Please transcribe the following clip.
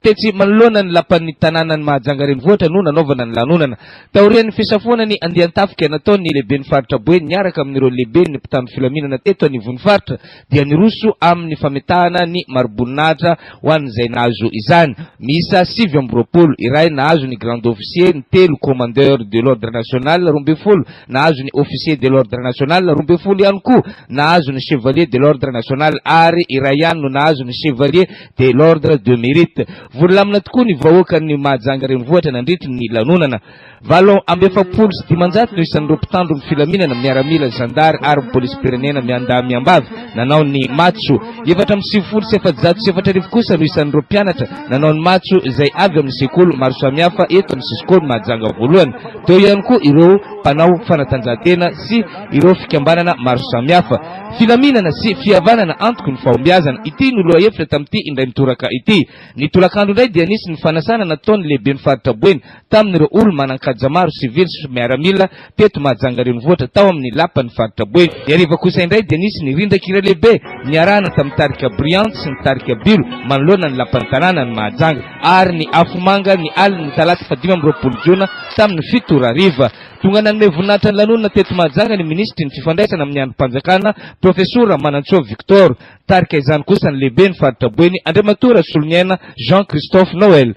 Tetsy manoloana ny lapan'ny tanànan'i Mahajanga Renivohitra no nanaovana ny lanonana. Taorian'ny fisafoana ny andian-tafika nataon'ny lehiben'ny faritra Boeny niaraka amin'ireo lehiben'ny mpitandro filaminana teto anivon'ny faritra dia niroso amin'ny fametahana ny mariboninahitra ho an'izay nahazo izany. Miisa 29, iray nahazo ny Grand Officier, ny telo Commandeur de l'Ordre National, 12 nahazo ny Officier de l'Ordre National, 12 ihany koa nahazo ny Chevalier de l'Ordre National ary iray ihany no nahazo ny Chevalier de l'Ordre de Mérite. Vory lamina tokoa ny vahoakan'i Mahajanga Renivohitra nandritry ny lanonana. 548 no isan'ireo mpitandro ny filaminana, miaramila, zandary ary ny polisim-pirenena miandahy miambavy nanao ny matso. 494 kosa no isan'ireo mpianatra nanao ny matso izay avy amin'ny sekoly maro samihafa eto amin'ny Cisco Mahajanga voalohany. Teo ihany koa ireo mpanao fanatanjahantena sy ireo fikambanana maro samihafa. Filaminana sy fihavanana antoky ny fahombiazana. Ity no lohahevitra tamin'ity indray mitoraka ity. Ny tolakandro indray dia nisy ny fanasana nataon'ny lehiben'ny faritra Boeny tamin'ireo olo-manan-kaja maro sivily sy miaramila teto Mahajanga Renivohitra tao amin'ny lapan'ny faritra Boeny. Ny hariva kosa indray dia nisy ny rindran-kira lehibe niarahana tamin'ny tarika Briand sy ny tarika Bilo manoloana ny lapan'ny tanànan'i Mahajanga ary ny afomanga ny alin'ny talata faha 25 jona tamin'ny 7 ora hariva. Tonga nanome voninahitra ny lanonana teto Mahajanga ny minisitry ny fifandraisana amin'ny andrim-panjakana Profesora Manantsoa Victor. Tarika izany kosa ny lehiben'ny faritra Boeny Andriamatoa Rasoloniaina Jean Christophe Noël.